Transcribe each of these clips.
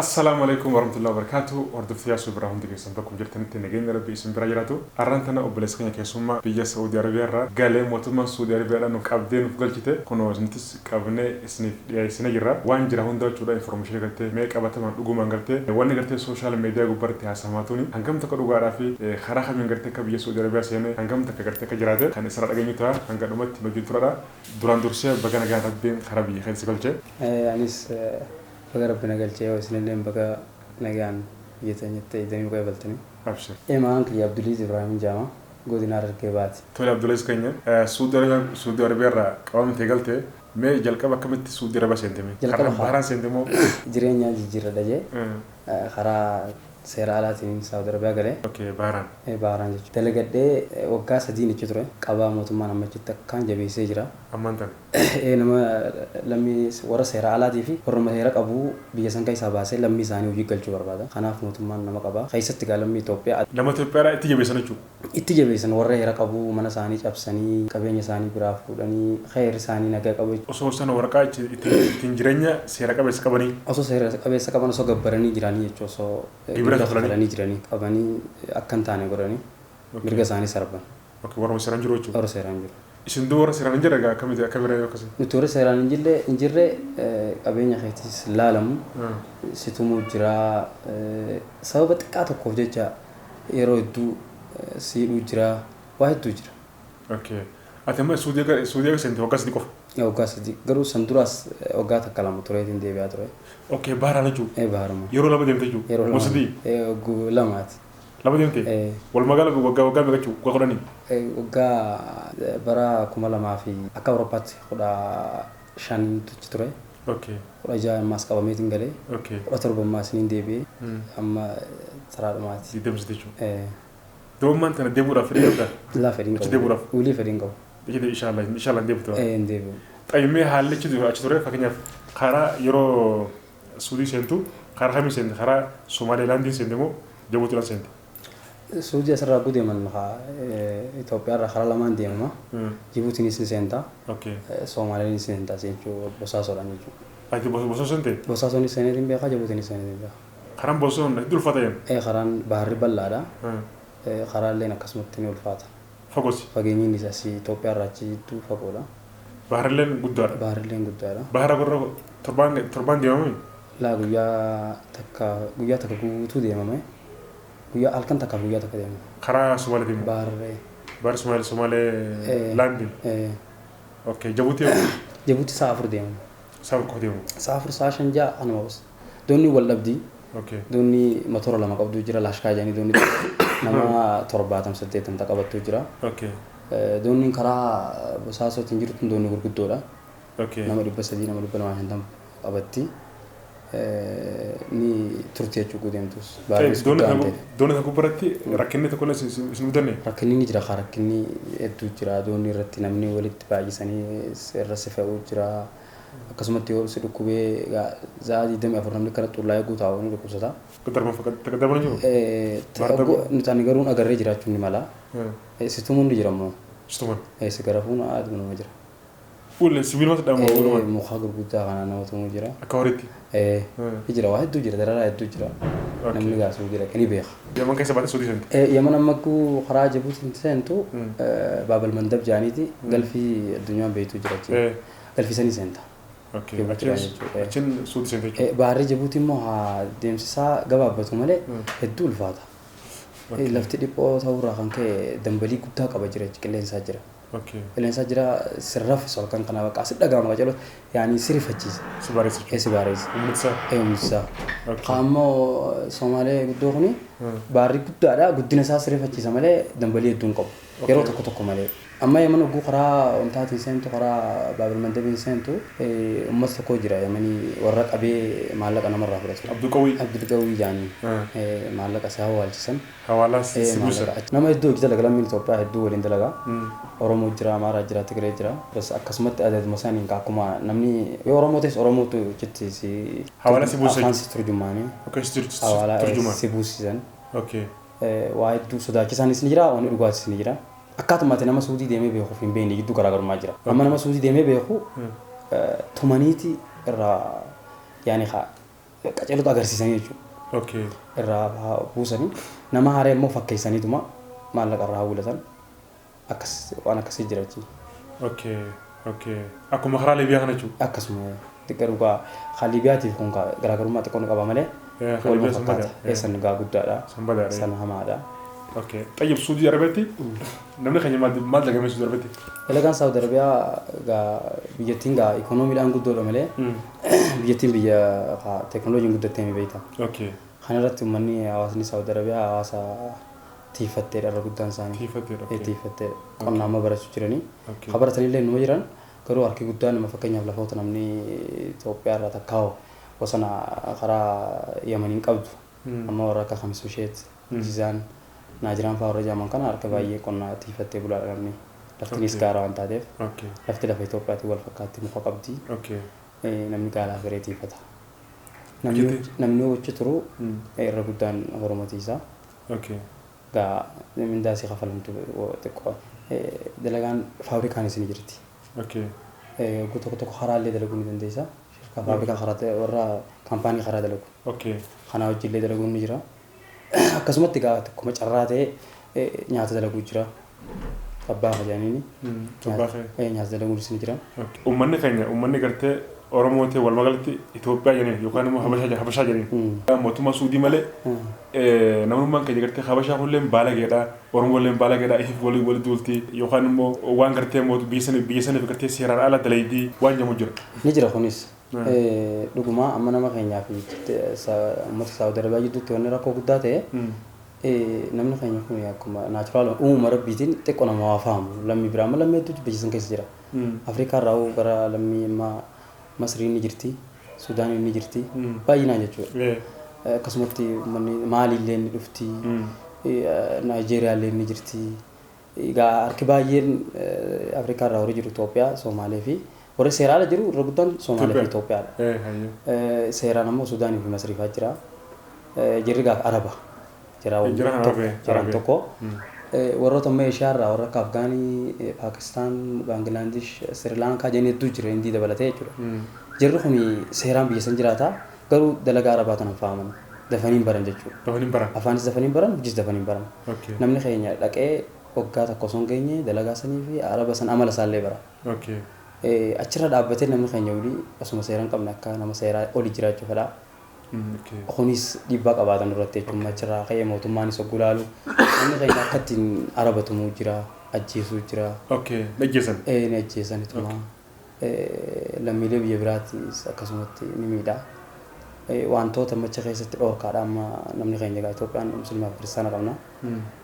Assalaamu alaikum warahmatullahi wabarakatuh. Hordoftoota Yaasuu biraa hundi keessan bakkuma jirtanitti nageenya Rabbii isin bira jiraatu. Arraan tana obboleessa keenya keessummaa biyya Saa'udii Arabiyaa irraa galee mootummaan Saa'udii Arabiyaadhaan nu qabdee nuuf galchite. Kunoo isinitis qabnee isiniif dhiyeessine jirra. Waan jira hunda jechuudha, information gartee mee qabatamaan dhugumaan gartee wanni gartee social media gubbaatti haasamaa tuni hangam takka dhugaadhaa fi karaa kamiin gartee akka biyya Saa'udii Arabiyaa seenee hangam takka gartee akka jiraate kan isirraa dhageenyu ta'a. Hanga dhumatti nu wajjin turadha. Duraan dursee baga nagaan Rabbiin karaa biyya keessa si galche. Anis baga Rabbi na galchee, yoo isinilleen baga nagaan biyya teenyatti eegdanii nu qeebaltanii. Abshir. Maqaan kiyya Abduliiz Ibraahim jedhama. Godina Harargee Baati. Tole Abduliiz keenya, Suudii Arabiyaa irraa qabamtee galte, mee jalqaba akkamitti Suudii Arabiyaa seente mee? Jalqaba Karaa baharaan seente moo? Jireenya jijjiirradha jee karaa seera alaatiin Saawud Arabiyaa galee. Okay, baharaan. Baharaan jechuudha. Dalagadhee waggaa 3 achi ture. Qabaa mootummaan amma achitti akkaan jabeessee jira. Ammaan tana. Nama lammii warra seera alaatii fi warra seera qabu biyya san keessaa baasee lammii isaanii hojii galchuu barbaada. Kanaaf mootummaan nama qaba. Keessatti gaa lammii Itoophiyaa. Nama Itoophiyaadhaa itti jabeessan jechuudha. Itti jabeessan, warra heera qabu mana isaanii cabsanii, qabeenya isaanii biraa fuudhanii, heerri isaanii nagaa qabu. Osoo sana waraqaa ittiin jireenya seera qabeessa qabanii. Osoo seera qabeessa qaban, osoo gabbaranii jiranii jechuudha, osoo gibira kafalanii jiranii qabanii akka hin taane godhanii mirga isaanii sarban. Warra seeraan jiru jechuudha. Warra seeraan jiru. Isin duu warra seeraan hin jirre egaa akkamitti akka bira yoo akkasii? Nuti warra seeraan hin jirre qabeenya keetis laalamu, si tumuu jira, sababa xiqqaa tokkoof jecha yeroo hedduu siidhuu jira, waa hedduu jira. Okay. Ati amma Suudii akka seente waggaa 3 qofa? Waggaa 3, garuu san duraas waggaa takka lama tureetiin deebi'aa ture. Okay, baharaan jechuudha. Baharuma. Yeroo lama deemte jechuudha. Yeroo Moo lama. sadii? Lamaati. Lama deemte? Wal magaala waggaa waggaa meeqa jechuudha? Waggaa 10? Waggaa bara 2000 fi akka Awurooppaatti 15tu ture. 16 ammaas qabameetiin galee. 17 ammaas niin deebi'ee. Amma taraadhumaati. 23 jechuudha. Doommaan tana deemuudhaaf fedhii qabdaa? Laa, fedhiin Achi qabu. deemuudhaaf? Ulii fedhiin qabu. Achi inshallah inshallah deebitu. Hin deebi'u. Xayyimee haalli achi ture, fakkeenyaaf karaa yeroo Suudii seentu karaa kamiin seente? Karaa Somaalilaandiin seente moo Jabuutiidhaan seente? Suudii asirraa gudeeman Itoophiyaarraa karaa lamaan deemama. Jibuutiinis ni seenta. Soomaaliyaanis ni seenta jechuudha, Bosaasoodhaan jechuudha. Ati Bosoo seente? Bosaasoonis seeneetiin beekaa, Jibuutiinis seeneetiin beekaa. Karaan Bosoon hedduu ulfaata jedhan. Karaan baharri bal'aadha. Karaalleen akkasumatti ni ulfaata. Fagoos. Fageenyi innis asii Itoophiyaarraa achi jidduu fagoodha. Baharilleen guddaadha. Baharilleen guddaadha. Bahara gorra torbaan torbaan deemamee? Laa, guyyaa takka, guyyaa takka guutuu deemame. Guyyaa halkan takkaaf guyyaa takka deemame. Karaa Somaaliitiin moo? Baharree. Bahara Somaalee Somaalee laandiin. Okay. Jabuutii hoo? Jabuuti sa'a 4 deemame. Sa'a 1 deemamu. Sa'a 4, sa'a 5, 6 kanuma bas. Doonni wal dhabdii. Doonni motora lama qabdu jira, laashkaa jedhanii, doonni nama 70 80 qabattu jira. Doonniin karaa Bosaasootiin jirtu doonni gurguddoodha. Nama 300, nama 250 qabatti. Ni turti jechuudha deemtus. Doonni kana gubbaratti rakkinni tokko illee isin mudanne? Rakkinni ni jira, rakkinni hedduu jira. Doonni irratti namni walitti baay'isanii irra si fe'uu jira. Akkasumatti yoo si dhukkubee sa'a 24 namni kana xullaa'ee guutaa'u ni dhukkubsata. Darban jiru? Nuti ani garuu agarree jiraachuun ni mala. Si tumuun ni jira immoo. Si tuman? Si garafuun aduma nama jira. Ulee sibiilota dhahamu? Muka gurguddaa kana nama tumuu jira. Akka horiitti? Ni jira, waa hedduu jira, dararaa hedduu jira. Namni gaasuu jira, ni beeka. Yaman keessa baatee Suudii seente? Yaman amma karaa Jibuutiin seentu Baabal Mandab jedhaniiti galfii addunyaan beektu jira achi. Galfii sanii seenta. Achiin Suudii seente jechuudha. Baharri Jibuutii immoo haa deemsisaa gabaabbatu malee hedduu ulfaata. Lafti dhiphoo ta'urraa kan ka'e dambalii guddaa qaba jira, qilleensaa jira. Qilleensaa jira, sirraffisu halkan kana bakka asi dhaga'ama qacaroo, yaani si rifachiisa. Si bareessa jechuudha. Si bareessa. Humni isaa? Humni isaa. Kaammoo Somaalee guddoo kuni baharri guddaadha, guddina isaa si rifachiisa malee dambalii hedduu hin qabu. Yeroo tokko tokko malee. Amma Yaman hogguu karaa wantaatiin seentu, karaa Baabal Mandabiin seentu, uummata tokko jira Yamanii warra qabee maallaqa namarraa fudhatu. Abdulqawwii. Abdulqawwii jaanii maallaqa si hawaalchisan. Hawaalaa si buusan. Nama hedduu hojii dalaga, lammiin Itoophiyaa hedduu waliin dalaga. Oromoo jira, Amaaraa jira, Tigree jira. Bas akkasumatti adaduma isaaniin akkuma namni yoo Oromoo ta'es Oromootu achitti si. Hawaalaa si buusan. Afaan si turjumaanii. Okay, si Hawaalaa turjumaan. si buusisan. Waa hedduu sodaachisaanis ni jira, wanni dhugaatis ni jira. Akkaatuma ati nama Suudii deemee beekuuf hin beekne gidduu garaagarummaa jira. Amma nama Suudii deemee beeku tumaniiti irraa yaani Qaceelota agarsiisanii jechuudha. Irraa buusanii nama haaree immoo fakkeessaniituma maallaqa irraa hawwilatan akkas waan akkasii jira jechuudha. Okay. Okay. Akkuma karaa Liibiyaa kana jechuudha. Akkasuma xiqqaa dhugaa kan Liibiyaatiif kun garaagarummaa xiqqoo ni qaba malee waluma fakkaata. Eessan gaa guddaadha. San badaadha. San hamaadha. Okay. Xayyib Suudii Arabiyaatti namni keenya maal dalagame Suudii Arabiyaatti? Dalagaan Saawud Arabiyaa gaa biyyattiin gaa ikoonomiidhaan guddoodha malee biyyattiin biyya teekinooloojiin guddattee ni beekta. Okay. Kanarratti uummanni hawaasni Saawud Arabiyaa hawaasa tiifatteedha irra guddaan isaanii. Tiifatteedha. Tiifatteedha. Qonna amma barachuu jiranii. Kan baratanillee numa jiran garuu harki guddaan nama fakkeenyaaf lafoota namni Itoophiyaa irraa takkaa'u bosona karaa Yamaniin qabdu. Amma warra akka Khamis Usheet, Jizaan, Naajiraan fa'aa warra jedhaman kana harka baay'ee qonna tiifattee bulaadha namni. Laftinis gaara waan taateef lafti lafa Itoophiyaatiin wal fakkaatti muka qabdi. Namni gaalaa firee tiifata. Namni hojii turu irra guddaan hormatiisa. Gaa mindaasii kafalamtu xiqqoo dalagaan faabrikaanis ni jirti. Tokko tokko karaallee dalaguu ni dandeessa. Shirkaa faabrikaa karaa warra kaampaanii karaa dalagu. Kanaa hojiillee dalaguun ni jira. Akkasumatti gaa tokkuma carraa ta'ee nyaata dalaguu jira. Abbaa fayyaniini. Nyaata dalaguunis ni jira. Uummanni keenya uummanni gartee Oromoo ta'e walumaa galatti Itoophiyaa jedhanii yookaan immoo Habashaa jedhanii. Mootummaa Suudii malee namummaan keenya gartee Habashaa kunillee baalageedha. Oromoollee baalageedha. Ifiif walii walii duulti yookaan immoo waan gartee biyya saniif gartee seeraan ala dalaydii waan jedhamu jira. Ni jira kunis. Dhugumaa amma nama keenyaa fi uummata Saawud Arabiyaa gidduutti wanni rakkoo guddaa ta'e namni keenya kun akkuma naachuraal uumama rabbiitiin xiqqoo nama waa fahamu lammii biraa amma lammii hedduutu biyya san keessa jira. Afrikaa irraa gara lammii amma Masriin ni jirti, Sudaaniin ni jirti, baay'inaan jechuudha. Akkasumatti uummanni Maaliillee ni dhufti, Naayijeeriyaallee ni jirti. Egaa harki baay'een Afrikaa irraa warri jiru Itoophiyaa, Somaalee fi warri seeraan ala jiru irra guddaan Somaalee fi Itoophiyaadha. Seeraan ammoo Sudaanii fi Masrii fa'aa jira. Jarri gaaf Araba. Jiraan tokko. Warroota amma Eeshiyaa irraa warra akka Afgaanii, Paakistaan, Baangilaadesh, Sirilaankaa jedhanii hedduu jira Hindii dabalatee jechuudha. Jarri kun seeraan biyya san jiraata garuu dalagaa Arabaa tanan fahaman dafanii hin baran jechuudha. Dafanii hin baran. Afaanis dafanii hin baran, hojiis dafanii hin baran. Namni keenya dhaqee waggaa tokko osoo hin geenye dalagaa sanii fi Araba san amala isaallee bara. Achirra dhaabbatee namni keenya olii osuma seera hin qabne akka nama seeraa olii jiraachuu fedha. Kunis dhiibbaa qabaatan irratti jechuudha. Achirraa ka'ee mootummaanis hogguu laalu namni keenya akka ittiin arabatumuu jira, ajjeesuu jira. Ni ajjeesan. Ni ajjeesan ituma. Lammiilee biyya biraattis akkasumatti ni miidha. Wantoota macha keessatti dhoorkaadha amma namni keenya egaa Itoophiyaan musliimaa fi kiristaana qabna.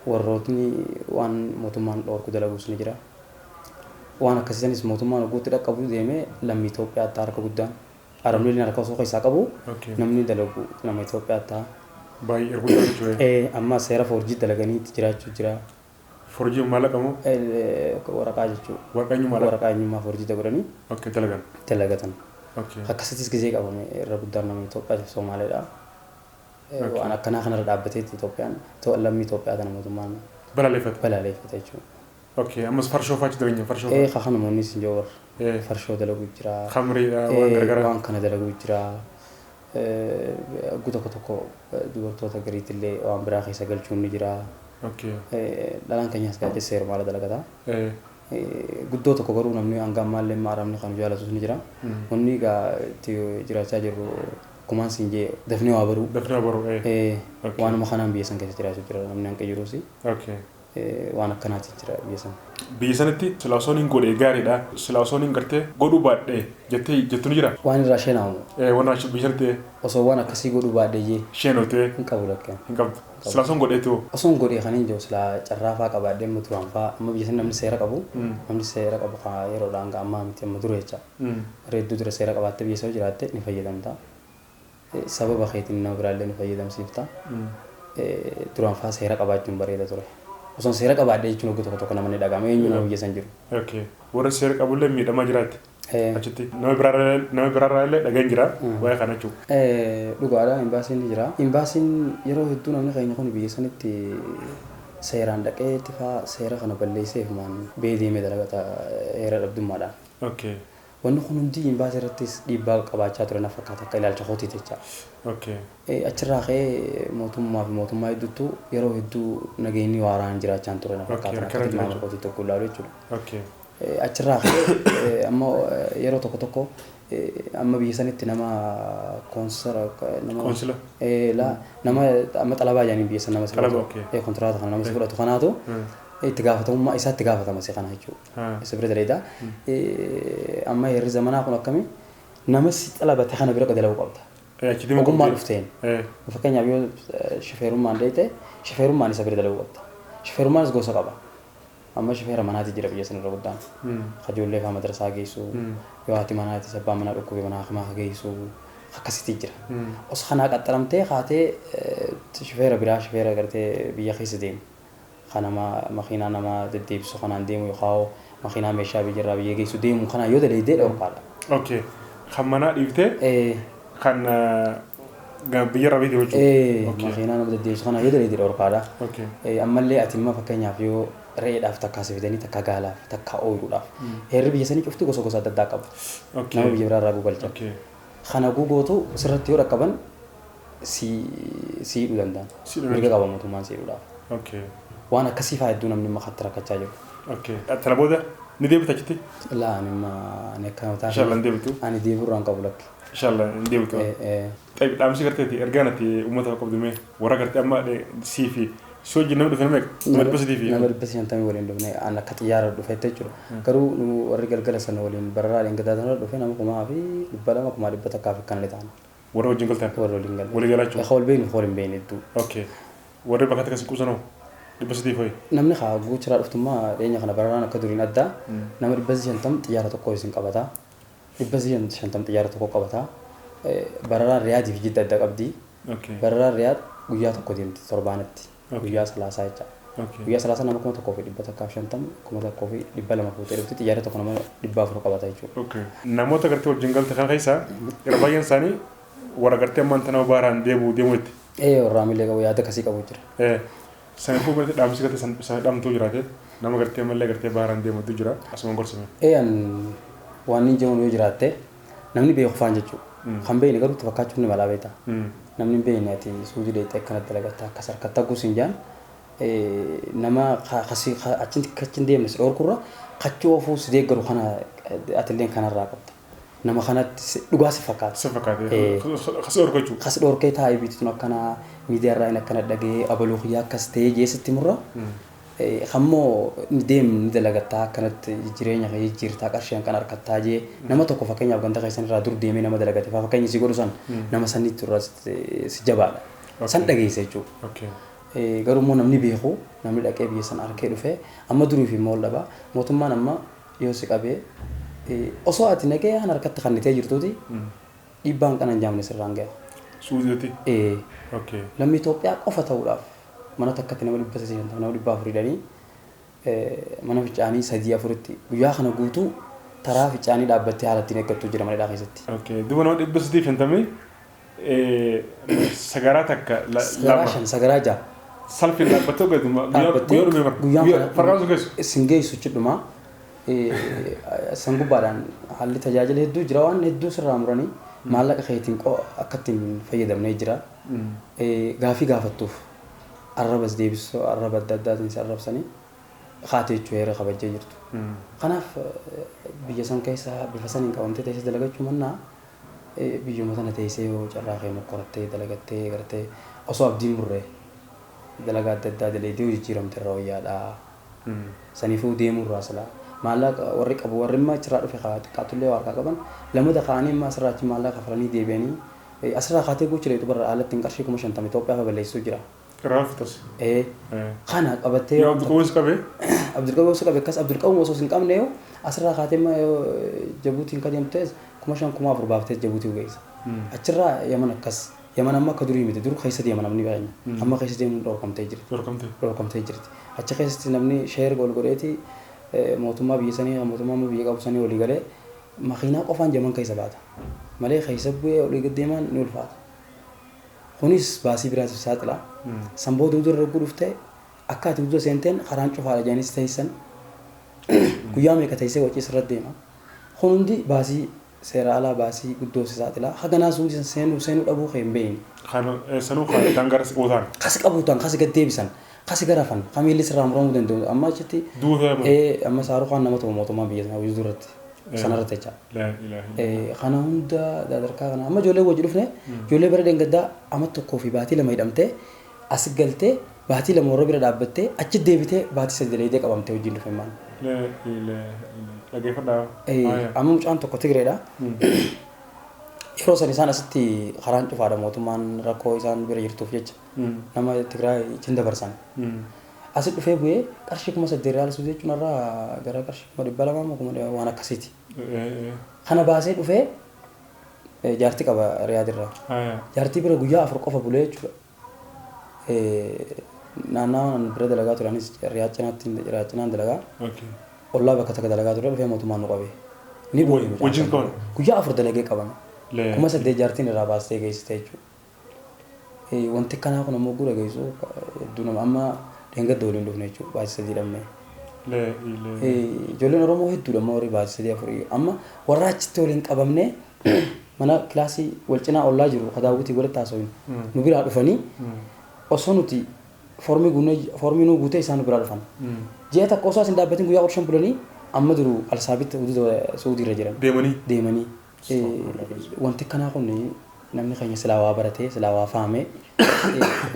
Warrootni waan mootummaan dhoorku dalaguus ni jira. Waan akkasiisanis mootummaan hogguutti dhaqqabu deemee lammii Itoophiyaa ta'a harka guddaan. Arabni illee harka osoo keessaa qabu namni dalagu nama Itoophiyaa ta'a. Baay'ee guddaa jechuudha. Amma seera foorjii dalaganii itti jiraachuu jira. Foorjii maallaqa moo? Waraqaa jechuudha. Waraqaa eenyummaa? Waraqaa eenyummaa foorjii godhanii. Dalagan. Dalagatan. Akkasittis gisee qabame irra guddaan nama Itoophiyaa fi Somaaleedha. Waan akkanaa kanarra dhaabbateetti Itoophiyaan lammii Itoophiyaa kana mootummaan balaaleffate. Balaaleffate jechuudha. Ammas farshoo fa'aa achi dalagna farshoo. Kaka namoonni isin jiru warra farshoo dalaguu jira. Khamriidha waan garagaraa. Waan kana dalaguu jira. Gu tokko tokko dubartoota gariitillee waan biraa keessa galchuun ni jira. Dhalaan keenyas gaazexeessa seeruma ala dalagata. Guddoo tokko garuu namni hanga ammaallee arabni kan jaalatus ni jira. Wanni egaa itti jiraachaa jirru kumaan siin jee dafnee waa baruu. Dafnee waa baruu. Waanuma kanaan biyya san keessa jiraachuu jira namni hanqa jiruus. Waan akkanaati jira biyya san. Biyya sanatti silaa osoo hin godhee gaariidha. Silaa osoo hin gartee godhuu baadhee jettee jettu ni jira. Waan irraa sheenaamu. Waan irraa biyya sanatti. Osoo waan akkasii godhuu baadhee. Sheenotee. Hin qabu lakkeen. Hin qabdu. Silaa osoo hin godheetu. Osoo hin godhee kan hin jiru silaa carraa fa'aa qabaadhee amma duraan fa'aa amma biyya san namni seera qabu. Namni seera qabu kan yeroodhaan hanga ammaa miti amma dura jecha. Reedduu dura seera qabaattee biyya sana jiraatte ni fayyadamta. Sababa keetiin nama biraallee ni fayyadamsiifta. Duraan fa'aa seera qabaachuun bareeda ture. Osoo seera qabaadhee jechuun waggaa tokko tokko namni dhaga'ama eenyu nama biyya san jiru. Warra seera qabullee miidhamaa jiraatti. Achitti nama biraarraa illee dhageen jira waa'ee kana jechuudha. Dhugaadha imbaasiin ni jira. Imbaasiin yeroo hedduu namni keenya kun biyya sanitti seeraan dhaqee itti fa'aa seera kana balleessee himaan bee deemee dalagata heera dhabdummaadhaan. Wanni kun hundi imbaasii irrattis dhiibbaa qabaachaa ture na fakkaata akka ilaalcha kootii jecha. Achirraa ka'ee mootummaa fi mootummaa hedduutu yeroo hedduu nageenyi waaraan jiraachaa ture na fakkaata akka tilmaama kootii tokko ilaalu jechuudha. Achirraa ka'ee ammoo yeroo tokko tokko amma biyya sanitti nama koonsara nama Koonsila? La nama amma xalabaa jedhanii biyya san nama si fudhatu kontiraata kana nama si fudhatu kanaatu itti gaafatamummaa isaatti gaafatama si kana jechuudha. Isa bira daleeda. Amma heerri zamanaa kun akkamii nama si xalabate kana bira dalaguu qabda. Ogummaa dhufteen. Fakkeenyaaf yoo shifeerummaan dheeyte shifeerummaan isa bira dalaguu qabda. Shifeerummaanis gosa qaba. Amma shifeera manaati jira biyya sanarra guddaan. Kajoollee fa'aa madrasaa geessu, yoo haati manaatis abbaa manaa dhukkube manaa hakimaa geessu akkasitti jira. Osoo kanaa qaxxaramtee kaatee shifeera biraa shifeera gartee biyya keessa deemu. Kan nama makiinaa nama deddeebisu kanaan deemu yookaan makiinaa meeshaa biyyarraa biyya geessu deemu kanaan yoo daleedee dhorkaadha. Okay. Kan manaa dhiiftee kan biyyarraa biyya jechuudha. Makiinaa nama deddeebisu kanaan yoo daleedee dhorkaadha. Ammallee ati immoo fakkeenyaaf yoo re'eedhaaf takkaa si fidanii takkaa gaalaaf takkaa ooyiruudhaaf. Heerri biyya sanii cufti gosa gosa adda addaa qaba. Nama biyya biraarraa gugalchan. Kana gugootu sirratti yoo dhaqqaban si hidhuu danda'an. Mirga qaba mootummaan si hidhuudhaaf. Waan akkasii fa'aa hedduu namni makatti rakkachaa jiru. Tana booda ni deebita achitti? Laa ani imma ani akka mataa Inshallah hin deebitu. Ani deebi'uurraan qabu lakki. Inshallah hin deebitu. Xayyib dhaamsi garteeti ergaan ati uummata qabdu mee warra gartee amma sii fi si wajjin nama dhufe nama meeqa? Nama 300 fi nama 550 waliin dhufne an akka xiyyaara dhufetti jechuudha. Garuu nu warri galgala sana waliin bararaa dheengaddaa sana dhufe nama 2,200 1,100 fi akkana ta'an. Warra wajjin galtan? Warra waliin galan. Walii galaa jechuudha? Ka wal beeknu ka wal hin beekne hedduu. Okay. Warri bakka takka si qusanoo 300 hoyi? Namni kaa guuchiraa dhuftummaa dhiyeenya kana bararaan akka duriin addaa nama 550 xiyyaara tokko isin qabata. 550 xiyyaara tokko qabata. Bararaan Riyaadii fi Jidda adda qabdi. Bararaan Riyaad guyyaa tokko deemti torbaanatti. Guyyaa salaasaa jecha. Guyyaa salaasaa nama 1,150 1,200 fuutee dhufti xiyyaara tokko nama 400 qabata jechuudha. Namoota gartee wajjin galte kana keessaa irra baay'een isaanii warra gartee ammaan tana baaraan deebi'u deemuu itti. Warra hamilee qabu yaada akkasii qabu jira. Sanaafuu gartee dhaamsi gartee sana dhaamtuu jiraate nama gartee ammallee gartee baaraan deemutu jira asuma gorsame. An waan inni jedhamu yoo jiraatte namni beeku faan jechuudha. Kan beekne garuu itti fakkaachuun ni malaa beektaa. Namni hin beekne ati suudii deettee akkanatti dalagatta akkas harkatti haguus hin jaan nama achi deemne si dhorkurra kachuu oofuu si deeggaru kana atilleen kanarraa qabda. Nama kanatti dhugaa si fakkaata. Si fakkaate. Kasi dhorku jechuudha. Kasi dhorkee taa'ee biituun akkana miidiyaarraa inni akkana dhagee abaluu kiyyaa akkas ta'ee jeesitti murra. Kammoo ni deemni ni dalagattaa akkanatti jireenya kee jijjiirtaa qarshii kan harkattaa jee nama tokko fakkeenyaaf ganda keessan irraa dur deemee nama dalagate faa fakkeenya si godhu san nama sanitti irraa si jabaadha. San dhageessa jechuudha. Garuu immoo namni beeku namni dhaqee biyya san harkee dhufee amma durii fi immoo ol dhabaa mootummaan amma yoo si qabee osoo ati nagee han harkatti kannitee jirtuuti dhiibbaan kana hin jaamne sirraan ga'a. Suuziitti? Lammii Itoophiyaa qofa ta'uudhaaf mana takkatti nama 350 nama 400 hidhanii mana fincaanii 3 4tti guyyaa kana guutuu taraa fincaanii dhaabbattee haala ittiin eeggattu jira mana hidhaa keessatti. Duuba nama 350 sagaraa takka sagaraa 5 sagaraa 6. Salphiin dhaabbattee guyyaa dhumee bara. Guyyaa farqaan sun geessu. Sin geessu chidhuma. San gubbaadhaan haalli tajaajila hedduu jira waan hedduu sirraa muranii maallaqa keetiin akka ittiin fayyadamnee jira. Gaafii gaafattuuf arrabas deebisuu arraba adda addaatiin si arrabsanii kaatee jechuu heera kabajjee jirtu. Kanaaf biyya san keessa bifa saniin qabamtee teessee dalagachuu mannaa biyyuma sana teessee yoo carraa kee mokkorattee dalagattee gartee osoo abdiin murree dalagaa adda addaa dalaydee jijjiiramte irra wayyaadha. Saniifuu deemuu irraa silaa maallaqa warri qabu warri immoo achirraa dhufe xiqqaatullee harkaa qaban lamada ka'anii immoo asirraa achi maallaqa kafalanii deebi'anii asirraa kaatee gocha dheetu barra haala ittiin qarshii 50,000 Itoophiyaa balleessuu jira. Raaftas. Kana qabattee. Yoo Abdulqawwis qabee? Abdulqawwis qabe akkas Abdulqawwis osoo hin qabne yoo asirraa kaatee yoo Jabuutiin kan deemtu ta'es 5,000 4,000 baaftee Jabuutii geessa. Achirraa Yaman akkas Yaman amma akka durii miti dur keessa deema namni baay'een amma keessa deemuun dhorkamtee jirti. Dhorkamtee jirti. Achi keessatti namni sheer gol godheeti mootummaa biyya sanii mootummaa biyya qabu sanii walii galee makiinaa qofaan Yaman keessa baata. Malee keessa bu'ee olii gad deemaan ni ulfaata. Kunis baasii biraatiif saaxila. San booda dura ragguu dhuftee akka ati dura seenteen karaan cufaadha jedhanis teessan guyyaa meeqa teessee wacii sirra deema. Kun hundi baasii seera alaa baasii guddoo si saaxila. Haganaa suuti seenuu dhabuu kee hin beekne. Kan sanuu kan daangaa si qabu ta'an. Kasi qabu ta'an kasi gad deebisan kasi garafan kamiilli sirraa muramuu danda'u amma achitti. Duufee. Amma saaruu kan nama ta'u mootummaan biyya sanaa hojii duratti sanarratti jecha. Kana hunda sadarkaa kana amma ijoollee wajji dhufne ijoollee bara dheengaddaa amma 1 fi baatii 2 hidhamtee as galtee baatii 2 warra bira dhaabbattee achi deebitee baatii 3 daleedee qabamtee wajjin dhufe maal. Amma mucaan tokko Tigreedha. Yeroo san isaan asitti karaan cufaadha mootummaan rakkoo isaan bira jirtuuf jecha nama Tigraay cin dabarsan. Asi dhufee bu'ee qarshii 8,000 riyaala suutii jechuun irraa gara qarshii 200,000 waan akkasiiti. Kana baasee dhufee jaartii qaba Riyaad irraa. Jaartii bira guyyaa 4 qofa bulee jechuudha. Naannawaan bira dalagaa ture anis Riyaad cinaatti Riyaad cinaan dalagaa. Ollaa bakka takka dalagaa ture dhufee mootummaan nu qabe. Ni bu'e. Wajjin qaban. Guyyaa 4 dalagee qabame. 8,000 jaartiin irraa baastee geessite jechuudha. Wanti akkanaa kun ammoo gura geessu hedduu nama amma dheengadda waliin dhufne jechuudha baasii 3 dhabne. Ijoolleen Oromoo hedduudha amma warri baasii 3 4 amma warra achitti waliin qabamne mana kilaasii wal cinaa ollaa jiru kadaawwitii walitti haasawin nu biraa dhufanii osoo nuti foormii nuu guutee isaan nu biraa dhufan. Ji'a takka osoo as hin dhaabbatin guyyaa 15 bulanii amma duru alsaabitti Suudii irra jiran. Deemanii. Wanti akkanaa kun namni keenya silaa waa baratee silaa waa fahamee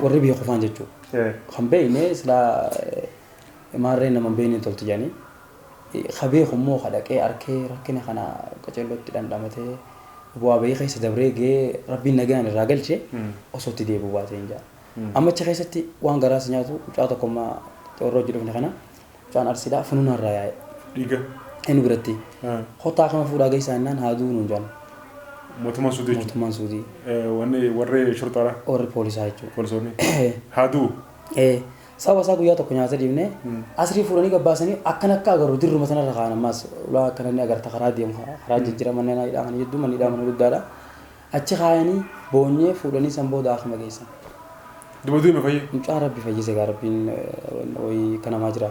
warri biyya qofaan jechuudha. Kan beekne silaa maarreen nama hin beekne tolti jedhanii. Ka beeku immoo ka dhaqee arkee rakkina kana qaceellootti dhandhamatee bu'aa bahii keessa dabree gahee rabbiin nagaan irraa galche osoo itti deebi'uu baatee hin jaa. Amma achi keessatti waan garaa si nyaatu mucaa tokko amma warra hojii dhufne kana mucaan Arsiidhaa funuunaa irraa yaa'e. Dhiiga. Inni biratti. Kottaa kama fuudhaa geessaa jennaan haa du'u nuun jedhan. Mootummaan Suudii jechuudha. Mootummaan Suudii. Wanni warri shurxaadha. Warri poolisaa jechuudha. Poolisoonni. Haa du'u. Sababa isaa guyyaa tokko nyaata dhiifne asrii fuudhanii gabbaasanii akkan akka agarru dirruma sanarra kaa'an ammaas ulaa akkana inni agarta karaa deemu karaa jijjiira manneen hidhaa kana jidduu manni hidhaa mana guddaadha. Achi kaayanii boonyee fuudhanii san booda akima geessan. Duba du'e fayyee. Mucaa rabbi fayyise gaa rabbiin wayii akka namaa jira.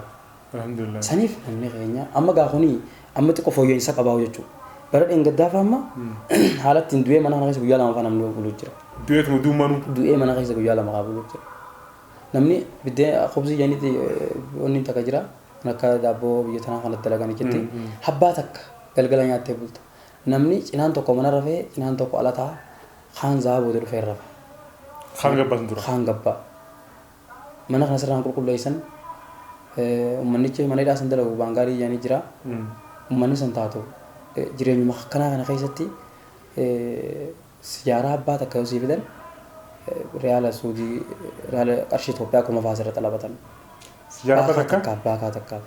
Alhamdulillah. Saniif namni keenya amma gaa kuni amma xiqqoo fooyya'insa qabaa jechuudha. Bara dheengaddaa fa amma haala ittiin du'ee mana kana keessa guyyaa 2 fa namni buluu jira. Du'eetuma du'ummaanuu. Du'ee mana keessa guyyaa 2 kaa buluu jira. Namni biddeen kubzii jedhaniiti wanni takka jira. Kan akka daabboo biyya tanaa kanatti dalagan jetti. Habbaa takka galgala nyaattee bulta. Namni cinaan tokko mana rafee cinaan tokko ala ta'a. Kaan zaa booda dhufee rafa. Kaan gabbaa sun dura. Kaan gabbaa. Mana kana sirraan qulqulleessan uummannichi mana hidhaa san dalagu baangaalii jedhanii jira. Uummanni san taatu jireenyuma akkanaa kana keessatti sijaaraa abbaa takka yoo sii fidan riyaala Suudii riyaala qarshii Itoophiyaa 1000 fa'aa asirra xalabatan. Sijaaraa abbaa takka? Baakaa takka.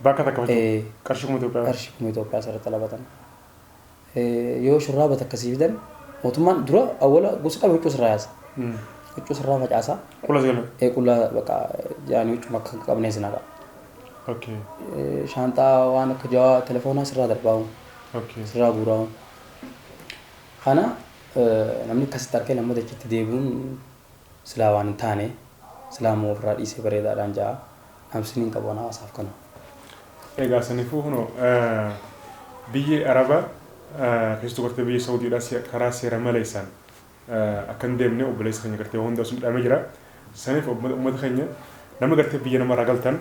Baaka takka jechuudha. Qarshii 1000 Itoophiyaa. Qarshii 1000 Itoophiyaa asirra xalabatan. Yoo shurraaba takka sii fidan mootummaan dura awwala gosa qabe huccuu sirraa yaasa. Huccuu sirraa facaasa. Qulla si gala. Qulla bakka jaanii huccuu akka hin qabnee si naqa. Shaanxaa waan akka jawaa telefoonaa sirraa darbaamu. Sirraa guuraamu. Kana namni akkasitti arkee lammata achitti deebi'uun silaa waan hin taane silaa immoo ofirraa dhiisee bareedaadhaan ja'a. Dhaamsi niin qabu hawaasaaf kana. Egaa saniifuu kunoo biyyi Arabaa keessattuu gartee biyya Saudiidhaa karaa seera maleessaan akka hin deemne obboleessa keenya gartee hunda sun dhaamee jira. Saniif uummata keenya nama gartee biyya namarraa galtan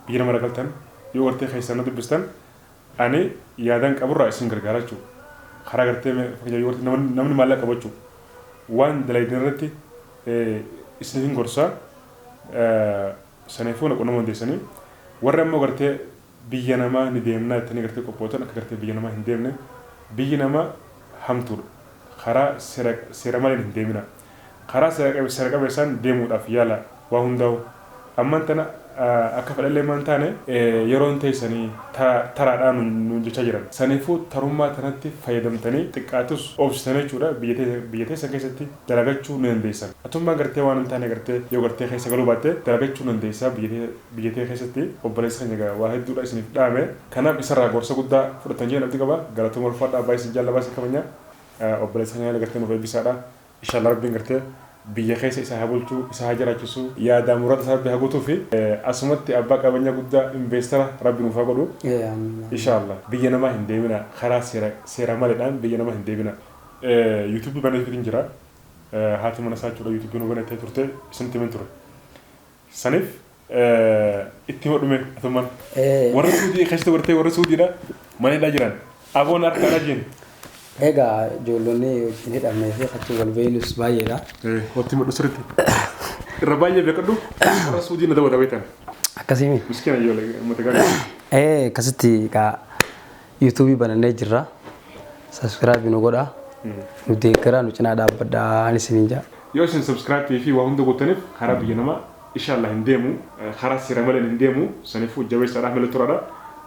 biyya namarraa galtan yoo gartee keessan na dubbistan ani yaadaan qaburraa isin gargaara jechuudha. Karaa gartee fakkeenyaaf yoo gartee namni maallaqa qabu jechuudha. Waan dalaydan irratti isin hin gorsaa saniifuu na qunnamuu dandeessanii warri ammoo gartee biyya namaa ni deemnaa jettanii gartee qophootan akka gartee biyya namaa hin deemne biyyi namaa hamtuudha. Karaa seera maleen hin deemina. Karaa seera qabeessaan deemuudhaaf yaala waa hundaa'u. Ammaan tana akka fedhallee maan taane yeroon teessanii taraadhaa nuun jechaa jiran. Saniifuu tarummaa tanatti fayyadamtanii xiqqaatus obsitanii jechuudha biyya teessan keessatti dalagachuu ni dandeessan. Atummaan gartee waan hin taane gartee yoo gartee keessa galuu baatte dalagachuu ni dandeessa biyya tee keessatti obboleessa keenya waa hedduudha isiniif dhaame. Kanaaf isarraa gorsa guddaa fudhatan jedhan abdii qaba. Galatooma ulfaadhaa baay'ee isin jaalladha baay'ee isin kabajna. Obboleessa keenya gartee nuuf eebbisaadha. Inshallah rabbiin gartee Biyya keessa isa haa bulchuu, isa haa jiraachisu, yaadaa murata isaa Rabbi haa guutuu fi asumatti abbaa qabeenyaa guddaa investara Rabbi nuuf haa godhu. Inshallah biyya namaa hin deemina, karaa seera maleedhaan biyya namaa hin deemina. YouTube baneefiitiin jira. Haati mana isaa jechuudha YouTube nu banettee turte, isinitti himin ture. Saniif itti hodhume atummaan. Warra Suudii keessatti bartee, warra Suudiidha mana hidhaa jiran. Aboon harka alaa jiin. Egaa ijoollonni wajjin hidhamnee fi achi wal beeynus baay'eedha. Watti madhu sirriitti. Irra baay'ee beekadhu, warra Suudii na daawwata beektan. Akkasii. Miskiina ijoollee uummata gaarii. Akkasitti egaa YouTube banannee jirra. Subscribe nu godhaa. Nu deeggaraa, nu cinaa dhaabbadhaa ani isiniin jedha. Yoo isin subscribe fi waa hunda gootaniif karaa biyya namaa inshallah hin deemu, karaa seera malee hin deemu. Saniifuu jabeessaadhaaf malee turaadha.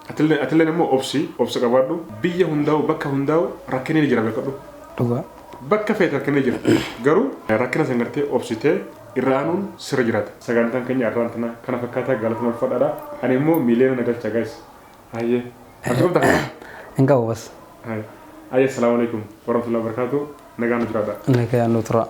Atilleen immoo obsi, obsa qabaadhu. Biyya hundaa'u, bakka hundaa'u rakkinni ni jira, beekadhu. Dhugaa. Bakka feete rakkinni jira. Garuu rakkina san gartee obsitee irra aanuun sirra jiraata. Sagantaan keenya irraan tana kana fakkaataa, galatama, ulfaadhaadha. Ani immoo miiliyoona na galcha, guys. Hayyee. Ati qabda kana? Hin qabu bas. Hayyee. Assalaamu alaikum warahmatullahi wabarakatuh. Nagaan nu jiraadha. Nagaan nu tura.